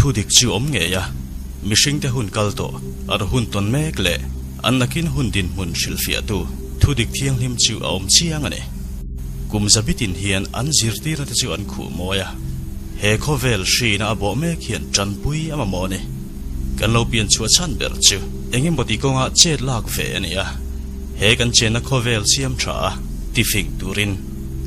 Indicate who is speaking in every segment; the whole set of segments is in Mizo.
Speaker 1: Thudik chu awm ngei a, mihringte hun kal tawh, an hun tawn mek leh an nakin hun dinhmun hrilhfiahtu thudik thianghlim chu a awm chiang a ni. Kum zabitin hian an zirtirna te chu an khuh mawi a, he khawvel hriina a bawh mek hian tanpui a mamawh a ni. Kan lo pian chhuah chhan ber chu eng emaw ti kawnga chet lak ve a ni a, he kan chenna khawvel siam tha a tifing turin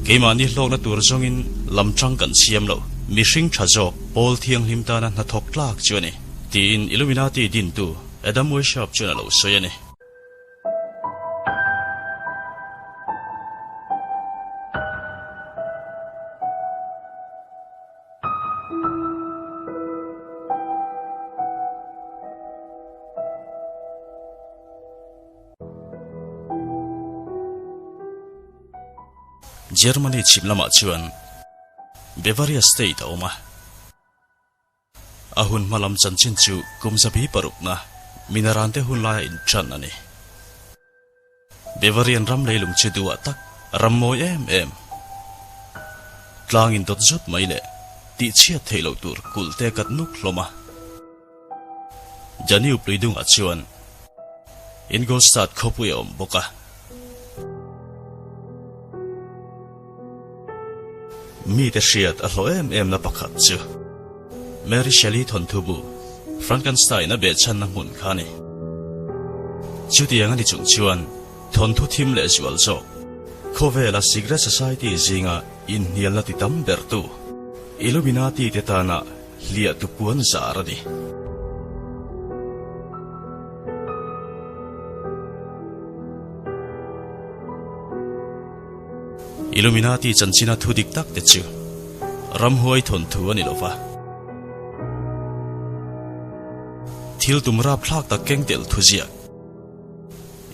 Speaker 1: keimahni hlawkna tur zawngin lam tang kan siam lo. Mihring tha zawk pawl thianghlim tana hnathawk tlak chu a ni, tiin Illuminati dintu Adam Weishaupt chuan a lo sawi a ni. Germany chhim lamah chuan Bavaria State a awm a. A hun hma lam chanchin chu kum zabi parukna Minarante hun laia inṭan a ni. Bavarian ram leilung chu duah tak, ram mawi em em, tlang indawt zut mai leh tihchhiat theih loh tur kulh te kat nuk hlawm a. Danube luidungah chuan Ingolstadt khawpui a awm bawk a. Mite hriat a hlawh em em na pakhat chu Mary Shelley thawnthu bu Frankenstein a behchhanna hmun kha a ni. Chutiang a ni chung chuan thawnthu thim leh zual zawk khawvela Secret Society zinga inhnialna ti tam bertu Illuminati te tana hliah tu puan zar a ni. Illuminati chanchina thu dik tak te chu ramhuai thawnthu a ni lo va. Thil tum rapthlak tak keng tel thu ziak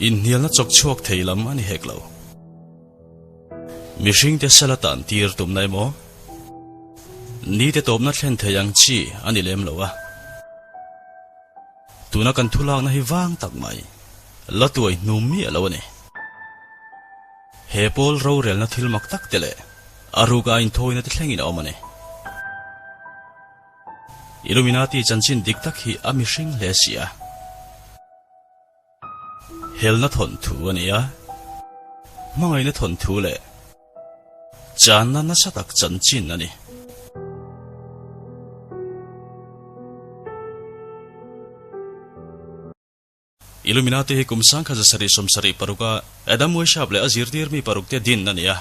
Speaker 1: inhnialna chawk chhuak thei lam a ni hek lo. Mihringte sala tan tir tumna emaw nite tawpna thlen thei ang chi a ni lem lo a. Tuna kan thu lakna hi vang tak mai la tuai hnum miah lo a ni. He pawl rorelna thil mak tak te leh a ruka inthawina te thlengin a awm a ni. Illuminati chanchin dik tak hi a mihring hle si a. Helna thawnthu a ni a, hmangaihna thawnthu leh channa nasa tak chanchin a ni. Illuminati hi kum 1776 a Adam Weishaupt leh a zirtir mi paruk te din a ni a.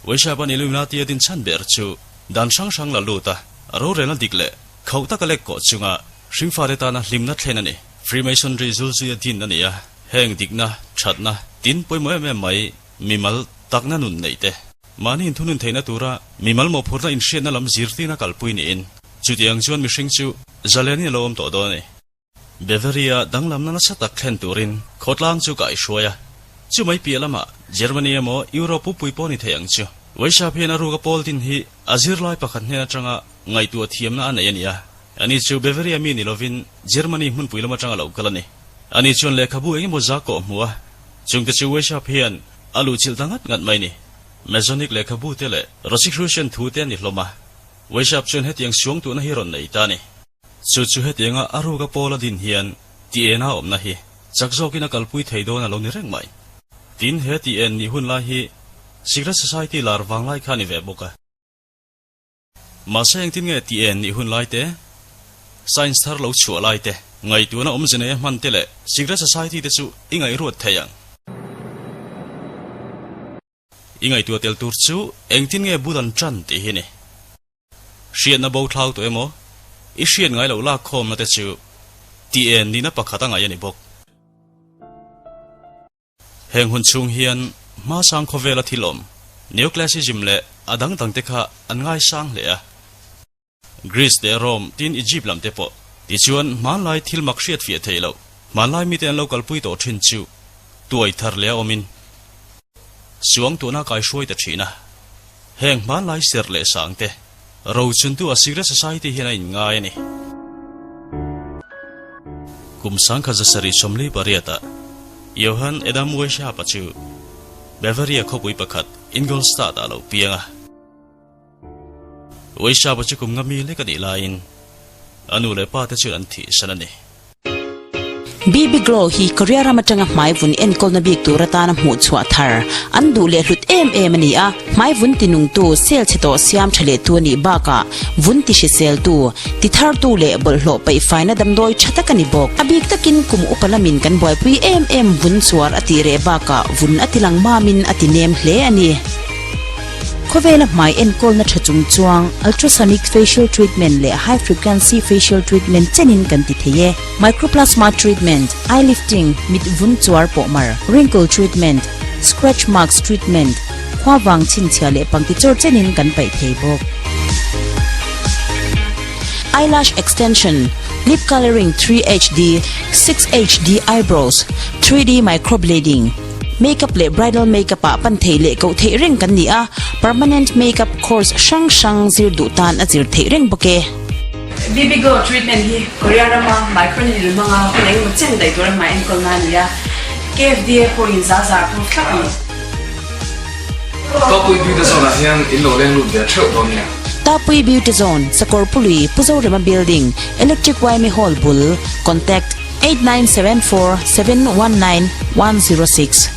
Speaker 1: Weishaupt-a'n Illuminati a din chhan ber chu dan hrang hrang la lut a, rorelna dik leh khauh taka lek kawh chunga hringfate tana hlimna thlen a ni. Freemasonry zulzui a din a ni a, heng dikna, thatna, tin pawimawh em em mai mimal takna nun neih te, mahni inthunun theihna tura mimal mawhphurhna inhriatna lam zirtirna kalpui niin chutiang chuan mihring chu zalenin a lo awm tawh dawn a ni. Bavaria danglamna nasa tak thlen turin khawtlang chu kaihruai a, chumai piah lamah Germany emaw Europe pupui pawh ni thei ang chu. Weishaupt hian a ruka pawl din hi a zirlai pakhat hnen atanga ngaihtuah thiamna a nei a ni a, ani chu Bavaria mi ni lovin Germany hmunpui lam atanga lo kal a ni. Ani chuan lehkhabu engemaw za kawh hmu a, chungte chu Weishaupt hian a luhchilh ta ngat ngat mai ni. Masonic lehkhabu te leh Rosicrucian thu te a ni hlawm a, Weishaupt chuan hetiang suangtuahna hi rawn nei ta a ni. Chu chu hetianga a ruka pawl a din hian ti en a awmna hi chak zawkin a kalpui thei dawn a lo ni reng mai. Tin, he ti en nih hun lai hi Secret Society lar vang lai kha a ni ve bawk a. Mahse engtin nge ti en nih hun lai te, science thar lo chhuah lai te, ngaihtuahna awmze nei a hman te leh Secret Society te chu i ngaihruat thei ang. I ngaihtuah tel tur chu engtin nge bul an tan tih hi ni. Hriatna bo thlau tawh emaw, i hriat ngai loh lak khawmna te chu tih en nihna pakhat a ngaih a ni bawk. Heng hun chhung hian hmasang khawvela thil awm, Neoclassicism leh a dang dang te kha an ngaisang hle a. Greece leh Rome tin Egypt lam te pawh. Tichuan, hmanlai thil mak hriat fiah theih loh, hmanlai mite an lo kalpui tawh thin chu tuai thar leh a awmin suang tuhna kai hruai ta thin a. Heng hmanlai serh leh sang te rochuntu a Secret Society hian a inngai a ni. Kum 1748-ah Johann Adam Weishaupt-a chu Bavaria khawpui pakhat Ingolstadt-ah a lo piang a. Weishaupt-a chu kum nga mi lek a nih laiin. A nu leh pa te chuan an thihsan a ni.
Speaker 2: BB Glow hi Korea ram atanga hmai vun enkawlna bik tur atana hmuh chhuah thar an duh leh hlut em em a ni a. Hmai vun tinungtu, sel chhe tawh siam tha lehtu a nih bakah vun ti hriseltu, ti thartu leh bawlhhlawh paihfaina damdawi tha tak a ni bawk. A bik takin kum upa lamin kan buaipui em em vun chuar a tih reh bakah vun a ti lang mamin a ti nem hle a ni. Khawvela hmai enkawlna tha chung chuang ultrasonic facial treatment leh high frequency facial treatment chenin kan ti thei e. Microplasma treatment, eye lifting, mit vun chuar pawh mar, wrinkle treatment, scratch marks treatment, khua vang chhinchhiah leh pangti chawr chenin kan paih thei bawk. Eyelash extension, lip colouring 3HD, 6HD eyebrows, 3D microblading, Makeup leh bridal makeup ah pan theih leh koh theih reng kan ni a, permanent makeup course hrang hrang zir duh tan a zir theih reng bawk e.
Speaker 3: BB Glow treatment hi Korea rama microneedle hmanga hun engemaw chen daih tura hmai enkawlna a ni a, KFDA pawhin za za approve thlap a ni.
Speaker 4: Tapui Beauty Zone ah hian in lo leng lut ve theuh dawn nia.
Speaker 2: Tapui Beauty Zone, Sakawrpului, Pu Zorema Building, Electric Yma Hall bul, Contact. 8974 719 106.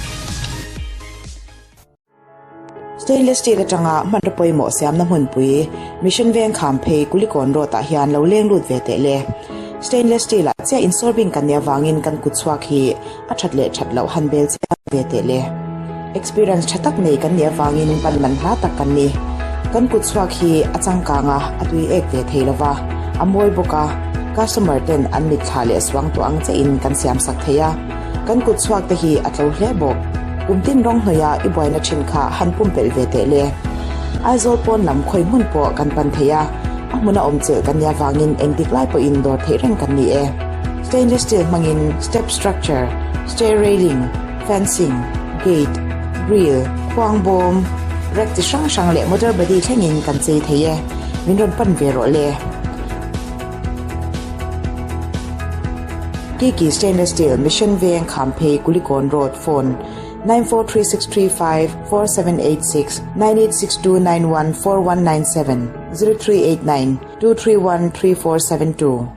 Speaker 5: Stainless steel atanga hmanraw pawimawh siamna hmunpui Mission Veng kham phei Kulikawn Road ah hian lo leng lut ve teh le. Stainless steel ah chiah insorbing kan nih avangin kan kut chhuak hi a that leh that loh han bel chiang ve teh le. Experience tha tak nei kan nih avangin pan man hla tak kan ni. Kan kut chhuak hi a changkang a, a tui ek ve thei lova, a mawi bawk a, customer ten an mitthla leh suang tawh ang chiahin kan siam sak thei a. Kan kut chhuak te hi a tlo hle bawk. Kum tin rawng hnawih a i buaina thin kha han pumpelh ve teh le. Aizawl pawn lam khawi hmun pawh kan pan thei a, a hmuna awm chelh kan nih avangin engtik lai pawhin dawr theih reng kan ni e. Stainless steel hmangin step structure, stair railing, Fencing, gate, grill, khuang bawm, rack chi hrang hrang leh motor body thlengin kan chei thei e. Min rawn pan ve rawh le. Kiki Stainless Steel, Mission Veng, Khamphei, Kulikawn Road, Phone, 943635 4786 986291 4197 0389 231 3472.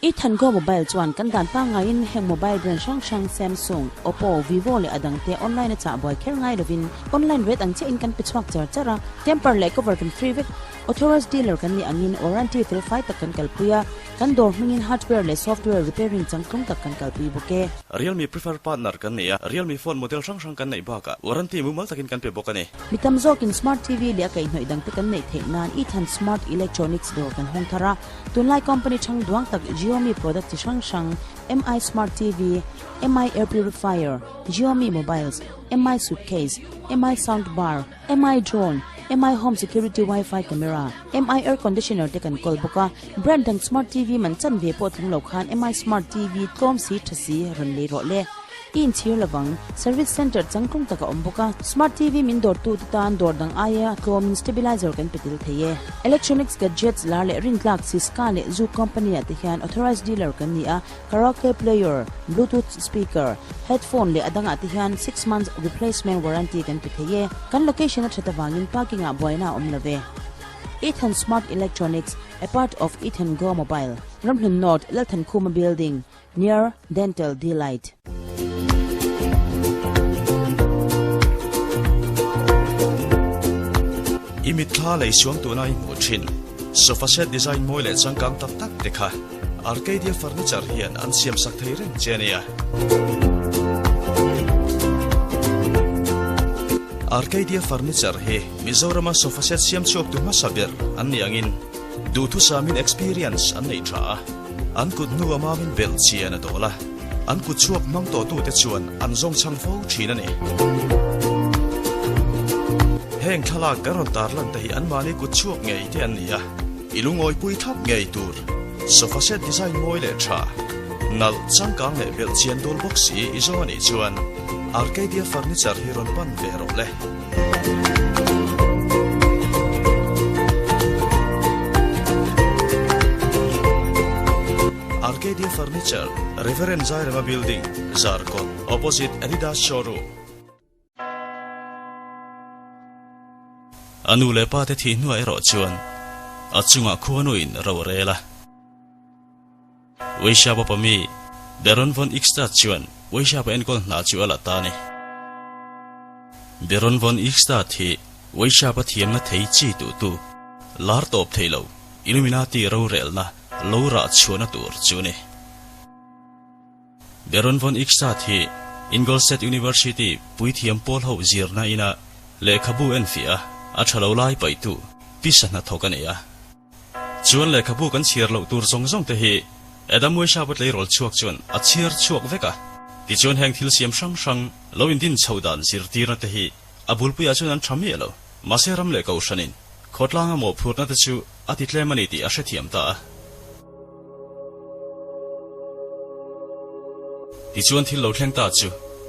Speaker 2: I Thango Mobile chuan kan dan pangaiin heng mobile brand hrang hrang Samsung, Oppo, Vivo leh a dangte online a chah buai kher ngai lovin online rate ang chiahin kan pe chhuak char char a, temper leh cover kan free vek. Authorized dealer kan nih angin warranty fel fai tak kan kalpui a, kan dawr hmingin hardware leh software repairing changtlung tak kan kalpui bawk e.
Speaker 1: Realme preferred partner kan nei a, Realme phone model hrang hrang kan neih bakah warranty mumal takin kan pe bawk a ni.
Speaker 2: Mi tam zawkin smart TV leh a kaihhnawih dangte kan neih theih nan Ethan Smart Electronics dawr kan hawng thar a, Tunlai company chhang duang tak Xiaomi product chi hrang hrang, Mi Smart TV, Mi Air Purifier, Xiaomi Mobiles, Mi Suitcase, Mi Sound Bar, Mi Drone, Mi Home Security Wi-Fi Camera, Mi Air Conditioner te kan kawl bawk a. Brand dang Smart TV man chan ve pawh tling lo khan Mi Smart TV tlawm si tha si rawn lei rawh le. I inchhir lovang, service centre changtlung tak a awm bawk a, smart TV min dawrtu te tan dawr dang aia tlawmin stabilizer kan pe tel thei e. Electronics gadgets lar leh rintlak Syska leh Zook company ah te hian authorized dealer kan ni a, karaoke player, bluetooth speaker, headphone leh a dangah te hian 6 months replacement warranty kan pe thei e. Kan location a that avangin parking ah buaina a awm lo ve. Ethan Smart Electronics, a part of Ethan Go Mobile, Ramhlun North, Lalthankhuma Building, Near Dental Delight.
Speaker 1: I mitthla lei suang tuna i hmuh thin. Sofa set design mawi leh changkang tak tak te kha Arcadia Furniture hian an siam sak thei reng che a nia. Arcadia Furniture hi Mizorama sofa set siam chhuak tu hmasa ber an ni angin duhthusamin experience an nei tha a. An kut hnu a mamin belh chian a dawl a, an kut chhuak hmang tawhtute chuan an zawng chhang fo thin a ni. Heng thlalak kan rawn tarlan te hi anmahni kut chhuak ngei te an ni a, i lungawipui thlap ngei tur sofa set design mawi leh tha, nalh, changkang leh belh chian dawl bawk si i zawng a nih chuan Arcadia Furniture hi rawn pan ve rawh le. Arcadia Furniture, Reverend Zairema Building, Zarkawt, opposite Adidas Showroom. A nu leh pa te thih hnuah erawh chuan A chungah khuanuin ro a rel a. Weishaba pami Baron von Ickstadt chuan Weishaba enkawl hna chu a la ta a ni. Baron von Ickstadt hi Weishaba thiamna thei chi tuhtu, lar tawp thei lo, Illuminati rorelna lo rah chhuahna tur chu a ni. Baron von Ickstadt hi Ingolstadt University puithiam pawl ho zirna ina lehkhabu enfiah a, a tha lo lai paihtu pisa hnathawk a ni a. Chuan lehkhabu kan chhiar loh tur zawng zawng te hi Adam Weishaupt-a tleirawl chhuak chuan a chhiar chhuak vek a. Tichuan heng thil siam hrang hrang lo indin chho dan zirtirna te hi a bulpuiah chuan an tha miah lo. Mahse ram leh kohhranin khawtlanga mawhphurhna te chu a ti tlem a ni tih a hrethiam ta a. Tichuan thil lo thleng ta chu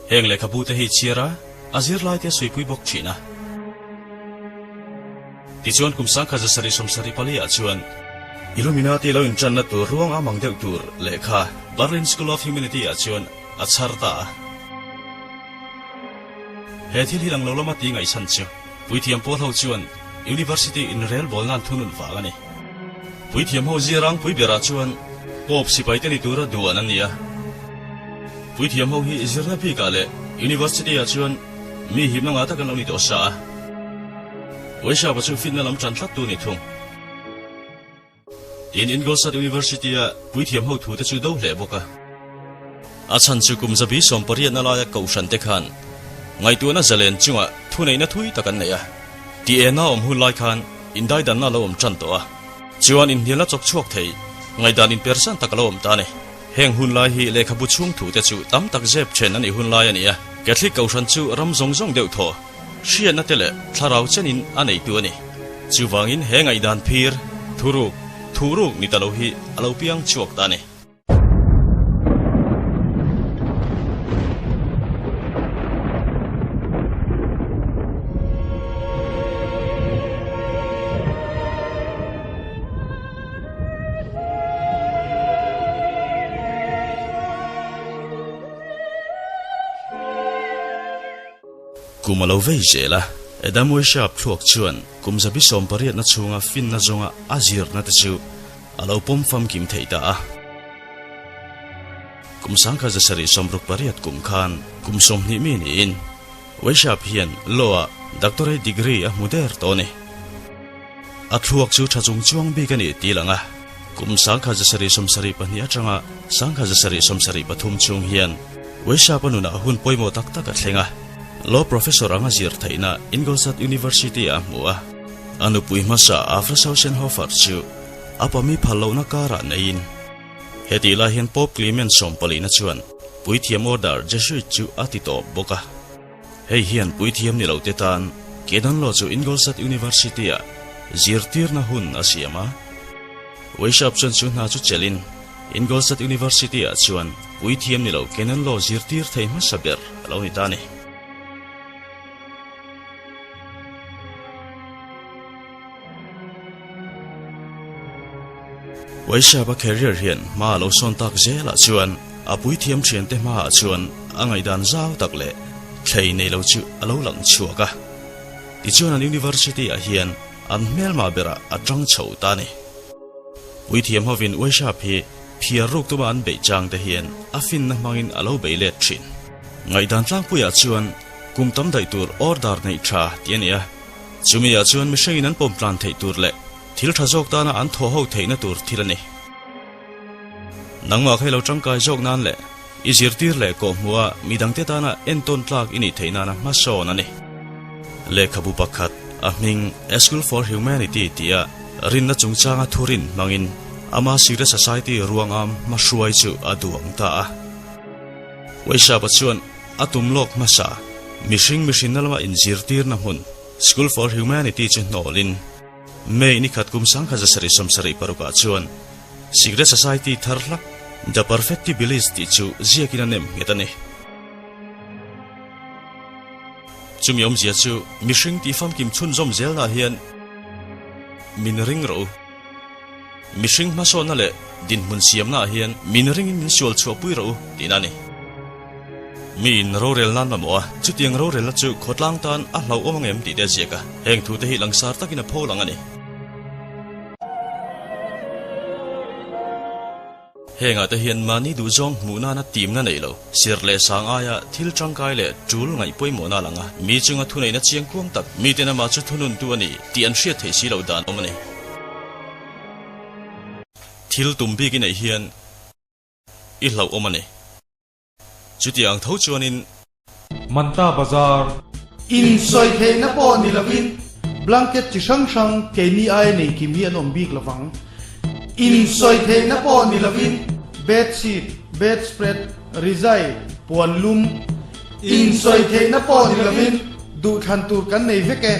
Speaker 1: heng lehkhabu te hi chhiar a, a zirlai te a suipui bawk thin a. Tichuan kum 1774 ah chuan Illuminati lo inṭanna tur ruang a mang deuh tur lehkha Berlin School of Humanity ah chuan a chhar ta a. He thil hi lang lo lama ti ngaihchhan chu Puithiam pawl ho chuan University inrelbawl nan thunun vang a ni. Puithiam ho zirang pui berah chuan Pope sipai te ni tura duan an ni a. Puithiam ho hi zirna bikah leh University ah chuan mi himna ngah tak an lo ni tawh sa a. Weishaupa chu fitna lam tan tlat tu a ni thung. Tin Ingolstadt University-a puithiam ho thute chu do hle bawk a. A chhan chu kum zabi sawmpariatna laia kohhran te khan ngaihtuahna zalen chungah thuneihna thui tak an nei a. Ti ena awm hun lai khan indaidanna a lo awm tan tawh a. Chuan inhnialna chawk chhuak thei ngaihdan inpersan tak a lo awm ta a ni. Heng hun lai hi lehkhabu chhung thute chu tam tak zep then a nih hun lai a ni a. Catholic kohhran chu ram zawng zawng deuh thaw. Hriatna te leh thlarau chenin a neitu a ni. Chuvangin he ngaihdan phir, thuruk, thuruk ni ta lo hi a lo piang chhuak ta a ni. Kum a lo vei zel a, Adam Weishaupt thluak chuan kum zabi sawmpariatna chhunga finna zawnga a zirna te chu a lo pawm famkim thei ta a. Kum 1768 kum khan kum 20 mi niin Weishaupt hian law-ah doctorate degree a hmu der tawh a ni. A thluak chu tha chung chuang bik a ni tih lang a, kum 1772 atanga 1773 chhung hian Weishaupt a nunah hun pawimawh tak tak a thleng a, Law Professor anga zir theihna Ingolstadt University-ah a hmu a. A nupui hmasa Afra Sausenhofer chu a pami phal lohna karah neiin, hetih lai hian Pope Clement sawmpalihna chuan puithiam order Jesuit chu a ti tawp bawk a. Hei hian puithiam ni lote tan Kedanlaw chu Ingolstadt University-ah zirtirna hun a siam a. Weishaupt chuan chu hna chu chelhin Ingolstadt University-ah chuan puithiam ni lo Kedanlaw zirtir thei hmasa ber a lo ni ta a ni. Weishaupt-a career hian hma a lo sawn tak zelah chuan a puithiam thiante hmaah chuan a ngaihdan zau tak leh thlei nei lo chu a lo lang chhuak a. Tichuan an university-ah hian an hmelma berah a tang chho ta a ni. Puithiam hovin Weishaupt hi phiar ruk tuma an beih chang te hian a finna hmangin a lo bei let thin. Ngaihdan tlangpuiah chuan kum tam daih tur order neih tha tih a ni a. Chumi ah chuan mihringin an pawm tlan theih tur leh thil tha zawk tana an thaw ho theihna tur thil a ni. Nangmah kha i lo tangkai zawk nan leh i zirtir leh kawhhmuh a midangte tana entawn tlak i nih theih nana hmasawn a ni. Lehkhabu pakhat, a hming A School for Humanity tia rinna chungchanga thurin hmangin ama Secret Society ruangam hmahruai chu a duang ta a. Weishaupt-a chuan A tum lawk hmasa, mihring mihrinna lama inzirtirna hmun, School for Humanity chu hnawlin, May ni khat kum 1776 ah chuan Secret Society thar hlak The Perfectibilists tih chu ziakin a nem nghet a ni. Chumi awmzia chu mihring tih famkim chhunzawm zelnaah hian min ring rawh u. Mihring hmasawnna leh dinhmun siamnaah hian min ringin min sual chhuahpui rawh u tihna a ni. Miin rorel nan mamawh a, chutiang rorelna chu khawtlang tan a hlauhawm ang em tih te a ziak a, heng thute hi langsar takin a pho lang a ni. Hengah te hian mahni duhzawng hmuh nana timna nei lo, sir leh sang aia thil tangkai leh tul ngaih pawimawhna a lang a, mi chunga thuneihna chiang kuang tak miten amah chu thununtu a ni tih an hriat theih si loh dan awm a ni. Thil tum bik i neih hian i hlauhawm a ni. Chutiang tho chuanin.
Speaker 6: Manta Bazar.
Speaker 7: Insawi theihna pawh ni lovin blanket chi hrang hrang keini aia nei kim hi an awm bik lovang. Insawi theihna pawh ni lovin bed sheet, bed spread, rizai, puan lum. Insawi theihna pawh ni lovin duhthlan tur kan nei vek e.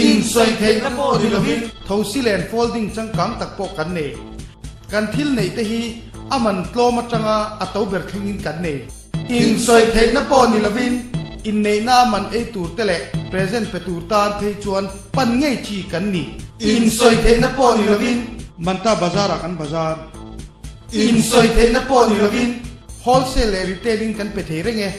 Speaker 7: Insawi theihna pawh ni lovin thosi len folding changkang tak pawh kan nei. Kan thil neih te hi a man tlawm atanga a to ber thlengin kan nei. Insawi theihna pawh ni lovin inneihna a man ei tur te leh present pe tur tan phei chuan pan ngei chi kan ni. Insawi theihna pawh ni lovin Manta Bazar ah kan bazar. Insawi theihna pawh ni lovin wholesale leh retail in kan pe thei reng e.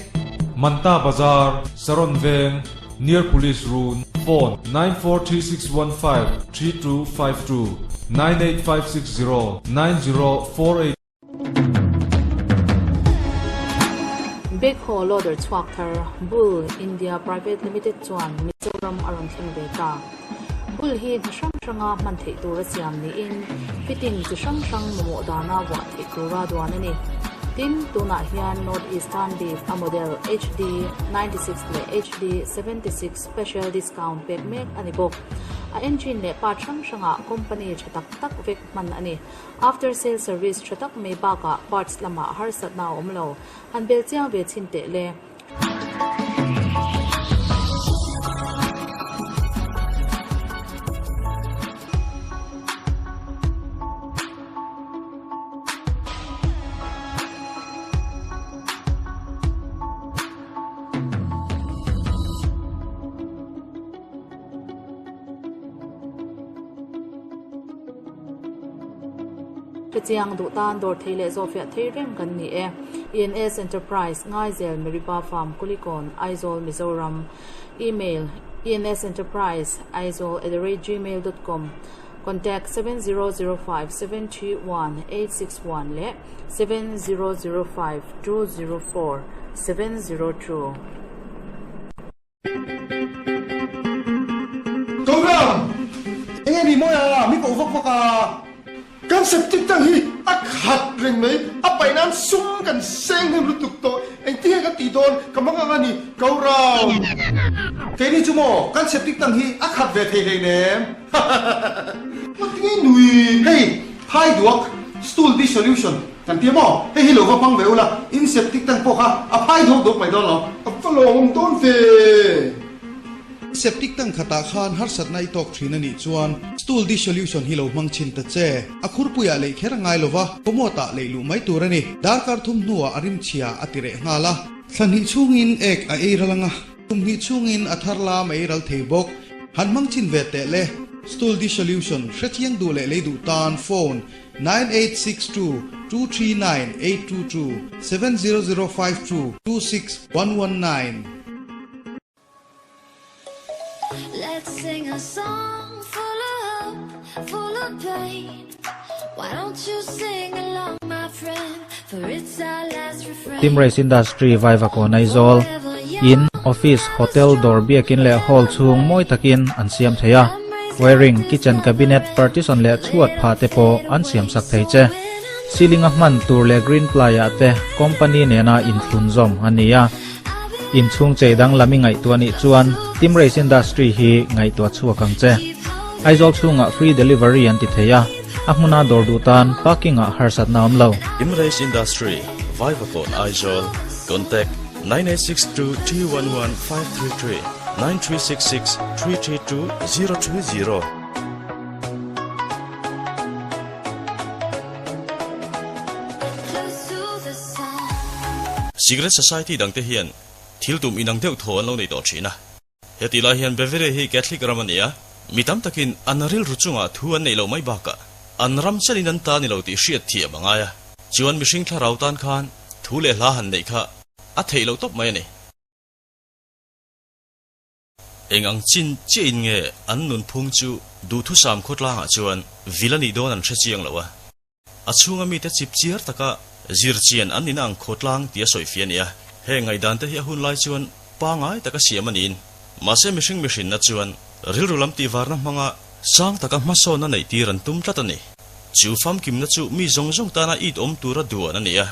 Speaker 6: Manta Bazar, Saron Veng, Near Police Run, Phone, 943615 3252 98560 9048.
Speaker 8: Backhoe loader chhuak thar Bull India Private Limited chuan Mizoram a rawn thleng ve ta. Bull hi hna hrang hranga hman theih tura siam niin fitting chi hrang hrang mamawh dana vuah theih tura duan a ni. Tin, tunah hian North Eastern bik a model HD 96 leh HD 76 special discount pek mek a ni bawk. A engine leh part hrang hrangah company tha tak tak vek hman a ni. After sale service tha tak mai bakah parts lamah harsatna a awm lo. Han bel chiang ve chhin teh le. Hrechiang duh tan dawr thei leh zawhfiah thei reng kan ni e. ENS Enterprise, Ngaizel, Meriba Farm, Kulikawn, Aizawl, Mizoram. Email, ensenterprise aizawl at the rate gmail dot com Contact, 7005 731 861 leh 7005 204 702.
Speaker 7: Program eng nge ni mawi a, mi koh vak vak a.
Speaker 9: Kan septic tank hi a khat reng mai, a paih nan sum kan seng hnem lutuk tawh, engtin nge kan tih dawn ka mang ang a ni, Gaurav.
Speaker 7: Keini chu maw kan septic tank hi a khat ve thei hleinem.
Speaker 9: Ngatinge nui?
Speaker 7: Hei phai duak stool dissolution kan tia maw, hei hi lo va hmang ve ula, in septic tank pawh kha a phai duak duak mai dawn lo.
Speaker 9: A va lawmawm dawn ve.
Speaker 7: Septic tank khatah khan harsatna i tawk thin a nih chuan stool dissolution hi lo hmang chhin ta che. A khurpuiah leih kher a ngai lova, commode-ah leih luh mai tur a ni. Darkar thum hnuah a rimchhia a ti reh nghal a. Thla hnih chhungin ek a ei ral ang a, kum hnih chhungin a thar lam a ei ral thei bawk. Han hmang chhin ve teh le. Stool dissolution hrechiang duh leh lei duh tan phone 9862 239 822 70052 26119.
Speaker 10: Let's sing a song full of hope, full of pain Why don't you sing along my friend For it's our last refrain
Speaker 11: Team Race Industry Vaivakawn Aizawl In, Office, Hotel, Dawr biakin leh Hall chhung mawi takin an siam thei a. Wiring, Kitchen Cabinet, Partition leh chhuat phah te pawh an siam sak thei che. Ceiling a hman tur leh green ply ah te company nena inthlun zawm a ni a. Inchhung chei danglam i ngaihtuah nih chuan Team Race Industry hi ngaihtuah chhuak ang che. Aizawl chhungah free delivery an ti thei a, a hmuna dawr duh tan parking ah harsatna awm lo.
Speaker 1: Team Race Industry, Vaivakawn Aizawl, Contact, 9862 311 533, 9366 332 030. Secret Society dangte hian thil tum inang deuh thaw an lo nei tawh thin a. Heti lai hian Bavaria hi Catholic ram a ni a, mi tam takin an rilru chungah thu an neih loh mai bakah an ram chanin an ta ni lo tih hriat thiam a ngai a. Chuan mihring thlarau tan khan thu leh hla han neih kha a theih loh tawp mai a ni. Eng ang chin chiahin nge an nunphung chu duhthusam khawtlangah chuan vil a nih dawn an hre chiang lo a. A chhunga mite chip chiar taka zir chian an nihna ang khawtlang tia sawi fi a ni a. Heng ngaihdan te hi a hun lai chuan pangai taka siam a niin. Mahse mihring mihrinna chuan rilru lam tihvarna hmanga sang taka hmasawnna neih tir an tum tlat a ni. Chu famkimna chu mi zawng zawng tana it awm tura duan a ni a.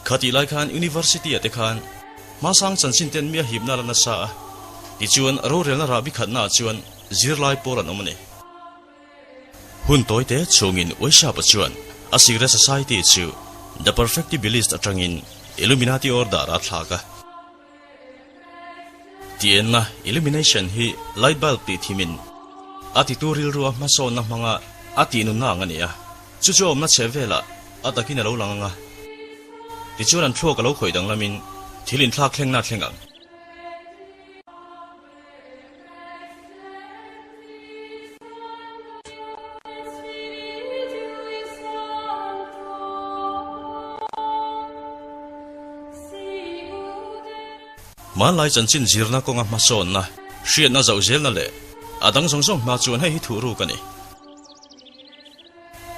Speaker 1: Khatih lai khan University-ah te khan hmasang chanchin ten mi a hipna la nasa a, tichuan rorelna rahbi khatnaah chuan zirlai pawl an awm a ni. Hun tawite chhungin Uaisapa chuan a Secret Society chu The Perfectibilist atangin Illuminati Order a thlak a. Tienna, illumination, hi light bulb tih thimin a titu rilrua hmasawnna hmanga a tihnunna ang a ni a, chu chu a awmna chheh velah a takin a lo lang ang a, tichuan an thluak a lo khawih danglamin thil inthlak thlengna a thleng ang. Hmanlai chanchin zirna kawnga hmasawnna, hriatna zauh zelna leh a dang zawng zawng hma chuan hei hi thuh ruk a ni.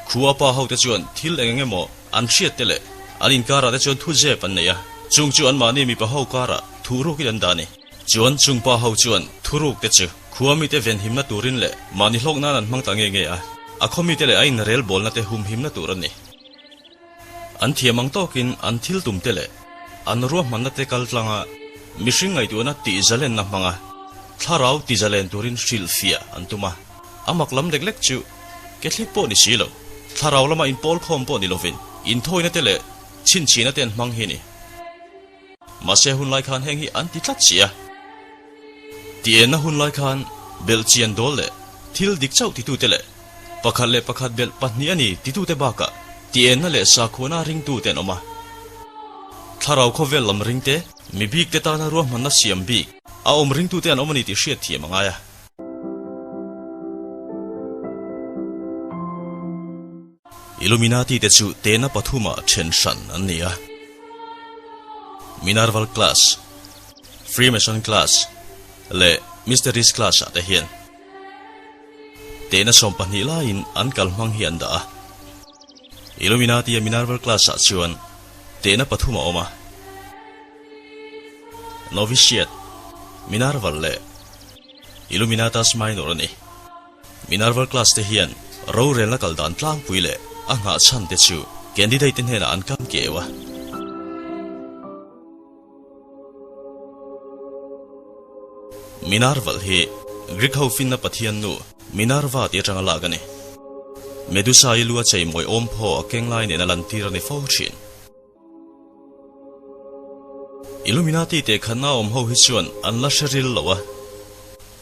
Speaker 1: Khua pa hote chuan thil eng eng emaw an hriat te leh an inkarah te chuan thu zep an nei a, chung chu anmahni mipa ho karah thuh rukin an dah a ni. Chuan chung pa ho chuan thuruk te chu khua mite venhimna turin leh mahni hlawk nan an hmang ta nge nge a, a khaw mite leh a inrelbawlna te humhimna tur a ni. An thiam ang tawkin an thil tum te leh an ruahmanna te kal tlanga mihring ngaihtuahna tihzalenna hmanga thlarau tizalen turin hrilhfiah an tum a. A mak lam lek lek chu Catholic pawh ni si lo, thlarau lama inpawl khawm pawh ni lovin inthawina te leh chhinchhihna te an hmang hi a ni. Mahse hunlai khan heng hi an ti tlat si a. Tienna hunlai khan belhchian dawl leh thil dik chauh titute leh pakhat leh pakhat belh pahnih a ni titute bakah tienna leh sakhuana ringtute an awm a. Thlarau khawvel lam ringte, mi bikte tana ruahmanna siam bik a awm ringtute an awm a ni tih hriatthiam a ngai a. Illuminati te chu tehna pathuma then hran an ni a, Minerval class, Freemason class leh Mysteries class ah te hian tehna 12 laiin an kalhmang hi an dah a. Illuminati a Minerval class ah chuan tehna pathum a awm a, Novitiate, Minerval leh Illuminatus Minor a ni. Minerval class te hian rorelna kal dan tlangpui leh a nghah chhan te chu candidate te hnenah an kam keu a. Minerval hi Greek ho finna pathian nu Minerva tih atanga lak a ni. Medusa-i lu a cheimawi awmphaw a keng lai nen a lantir a ni fo thin. Illuminati teh khatna awm ho hi chuan an la hre ril lo a,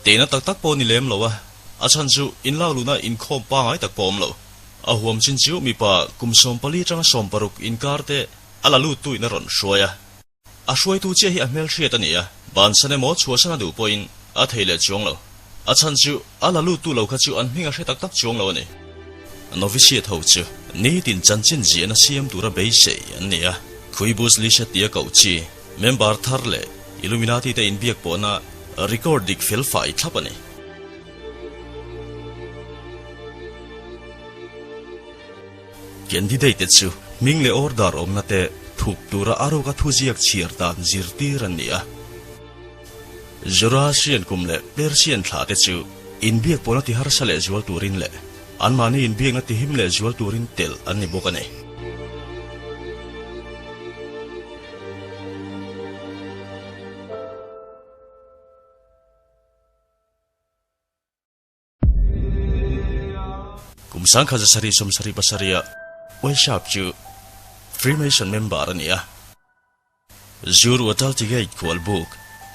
Speaker 1: tehna tak tak pawh ni lem lo a, a chhan chu inlak luhna inkhawm pangai tak pawh awm lo. A huam chin chu mipa kum 14 atanga 16 inkar te a la lut tuin a rawn hruai a. A hruaitu chiah hi a hmelhriat a ni a, bansan emaw chhuahsan a duh pawhin a thei leh chuang lo. A chhan chu a la lut tu lo kha chu an hming a hre tak tak chuang lo a ni. Novitiate ho chu nitin chanchin ziahna siam tura beisei an ni a, Khuibus Lisha tia koh chi member thar leh Illuminati te inbiak pawhna record dik fel fai thlap a ni. Candidate te chu hming leh order awmna te thup tura a ruka thuziak chhiar dan zirtir an ni a. Zoroastrian kum leh Persian thlah te chu inbiak pawhna ti harsa leh zual turin leh anmahni inbiakna ti him leh zual turin telh an ni bawk a ni. Kum 1777 ah Weishaupt chu Freemason member a ni a. Zur Wataltigate khualbuk,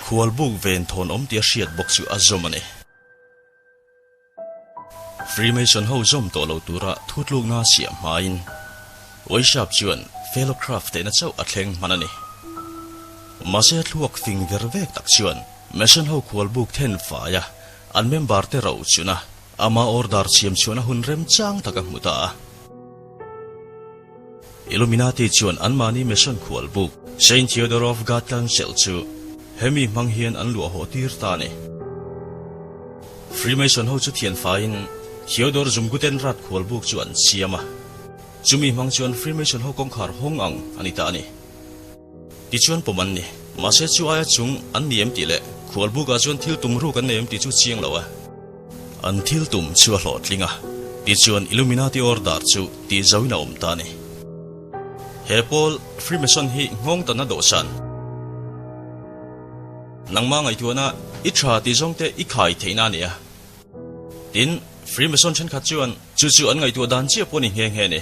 Speaker 1: khualbuk ven thawn awm tia hriat bawk chu a zawm a ni. Freemason ho zawm tawh lo tura thutlukna siam hmain Weishaupt chuan Fellowcraft tehna chauh a thleng hman a ni. Mahse a thluak fing ver vek tak chuan Mason ho khualbuk then faia an member te ro chuna ama order chhiam chhuahna hun remchang tak a hmu ta a. Illuminati chuan anmahni Mason khual buk Saint Theodore of God Council chu hemi hmang hian an luah haw tir ta a ni. Freemason ho chu thian faiin Theodore Zumgutenrat khual buk chu an siam a, chumi hmang chuan Freemason ho kawngkhar hawng ang a ni ta a ni. Tichuan pawm an ni. Mahse chu aia chung an ni em tih leh khual bukah chuan thil tum ruk an nei em tih chu chiang lo a. An thil tum chu a hlawhtling a, tichuan Illuminati order chu tih zoin a awm ta a ni. He pawl Freemason hi nghawng tanna dawhsan. Nangmah ngaihtuahna i tha tih zawng te i khai theihna a ni a. Tin, Freemason thenkhat chuan chu chu an ngaihtuah dan chiah pawh a ni nghe nghe a ni.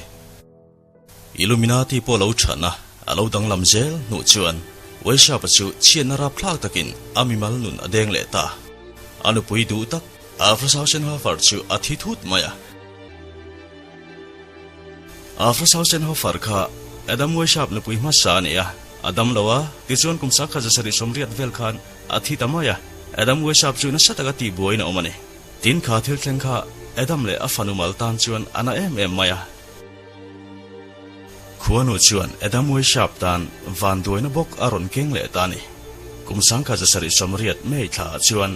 Speaker 1: Illuminati pawh lo chhan a, a lo danglam zel hnuh chuan Weishapa chu chhiatna rapthlak takin a mimal nun a deng leh ta. A nupui duh tak Afrasausenhofer chu a thi thut mai a. Afrasausenhofer kha Adam Weishaupt nupui hmasa a ni a, a dam lo a, tichuan kum 1780 vel khan a thi ta mai a. Adam Weishaupt chu nasa taka tihbuaiin a awm a ni. Tin kha thil thleng kha Adam leh a fanu mal tan chuan a na em em mai a. Khuanu chuan Adam Weishaupt tan vanduaina bawk a rawn keng leh ta a ni. Kum 1780 May thlaah chuan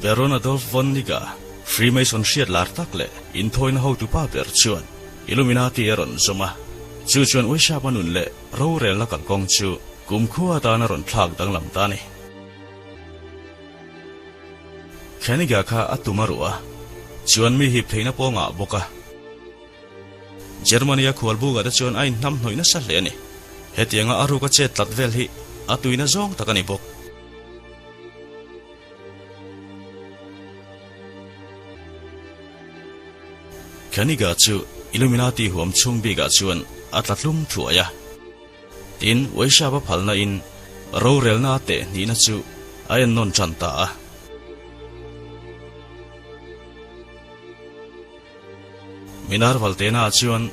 Speaker 1: Baron Adolf von Nigga, Freemason hriat lar tak leh inthawina hotupa ber chuan Illuminati a rawn zawm a. Chu chuan Weishaupt-a nun leh rorelna kalkawng chu kumkhua atan a rawn thlak danglam ta a ni. Keniga kha a tum a ruh a, chuan mi hip theihna pawngah bawk a. Germany-a khualbukah te chuan a inhnam hnawih nasa hle a ni. Hetianga a ruka chet tlat vel hi a tuina zawng tak a ni bawk. Keniga chu Illuminati huam chhung bikah chuan a tla tlum thuai a. Tin, Weishaba phalna in rorelna a teh hnihna chu a ennawn tan ta a. Minar Valtena chuan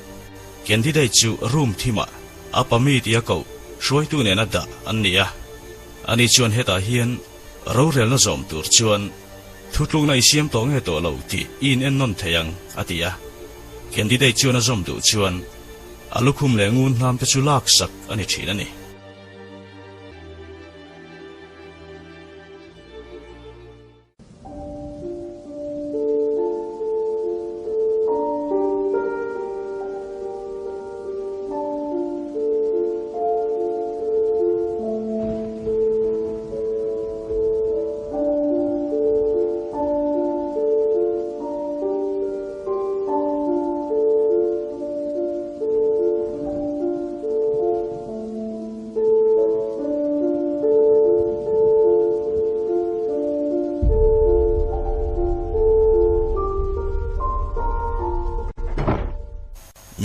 Speaker 1: candidate chu room thimah a pami tia koh hruaitu nena dah an ni a. Ani chuan hetah hian rorelna zawm tur chuan thutlukna i siam tawh nge tawh lo tih i inennawn thei ang, a ti a. Candidate chuan a zawm duh chuan a lukhum leh ngun hnam te chu laksak a ni thin a ni.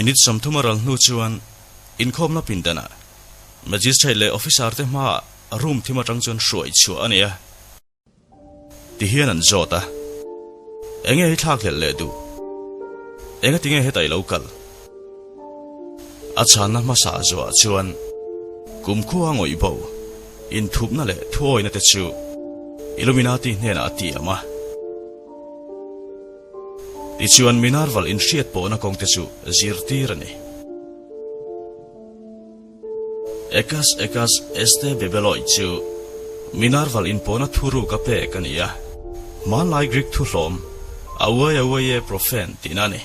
Speaker 1: Minute 30 a ral hnu chuan inkhawmna pindanah Magistrate leh Officer te hmaah room thim atang chuan hruai chhuah a ni a. Ti hian an zawt a, Enge hi thlak hlelh leh duh? Enga tinge heta i lo kal? A chhanna hmasa zuah chuan kumkhua ngawih bo, inthupna leh thuawina te chu Illuminati hnenah a tiam a. Tichuan Minerval inhriat pawhna kawng te chu zirtir a ni. Ekas Ekas Este Bebeloi chu Minerval inpawhna thuruk a pek a ni a, hmanlai Greek thuhlawm Awai Awai e Profen tihna a ni.